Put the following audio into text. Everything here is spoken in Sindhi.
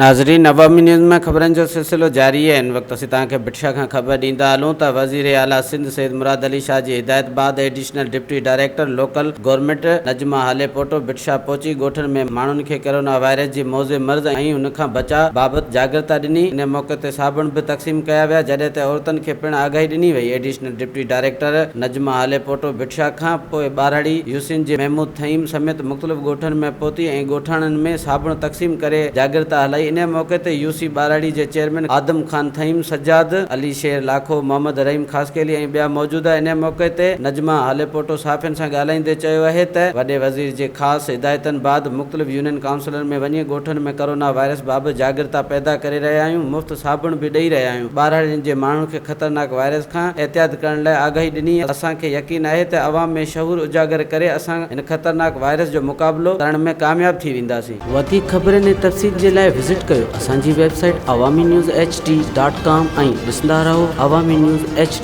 ناظرين عوامي نيوز ۾ خبرن جو سلسلو جاري آهي هن وقت اسين توهان کي ڀٽ شاهه کان خبر ڏيندا هلون ته وزير اعليٰ سنڌ سيد مراد علي شاهه جي هدايت بعد additional deputy director local government Najma Halepoto Bhit Shah پهچي ڳوٺن ۾ ماڻهن کي ڪرونا وائرس جي موذي مرض ۽ ان کان بچاء بابت جاڳرتا ڏني ان موقعي تي صابڻ به تقسيم ڪيا ويا جڏهن ته عورتن کي پڻ آگاهي ڏني وئي additional deputy director Najma Halepoto Bhit Shah کان پوء ٻهراڙي يوسين جي محمود ٿهيم سميت مختلف ڳوٺن ۾ پهتي ۽ ڳوٺاڻن ۾ صابڻ تقسيم ڪري جاڳرتا هلائي انهي موقعي تي يو سي ٻهراڙي جي چيئرمين آدم خان ٿهيم، سجاد علي شير لاکو، محمد رحيم خاصخيلي ۽ ٻيا موجود هئا انهي موقعي تي نجمه هاليپوٽو صحافين سان ڳالهائيندي چيو اهي ته وڏي وزير جي خاص هدايتن بعد مختلف يونين ڪائونسلن ۾ وڃي ڳوٺن ۾ ڪرونا وائرس بابت جاڳرتا پيدا ڪري رهيا آهيون مفت صابڻ به ڏئي رهيا آهيون ٻهراڙين جي ماڻهن کي خطرناڪ وائرس کان احتياط ڪرڻ لاء آگاهي ڏني اسان کي يقين آهي ته عوام ۾ شعور اجاگر ڪري اسان هن خطرناڪ وائرس جو مقابلو ڪرڻ ۾ ڪامياب ٿي وينداسين. وڌيڪ خبرن ۽ تفصيل جي لاء وزٽ ڪيو اسان جي website Awami news H D dot com ۽ ڏسندا رهو عوامي نيوز ايڇ ڊي.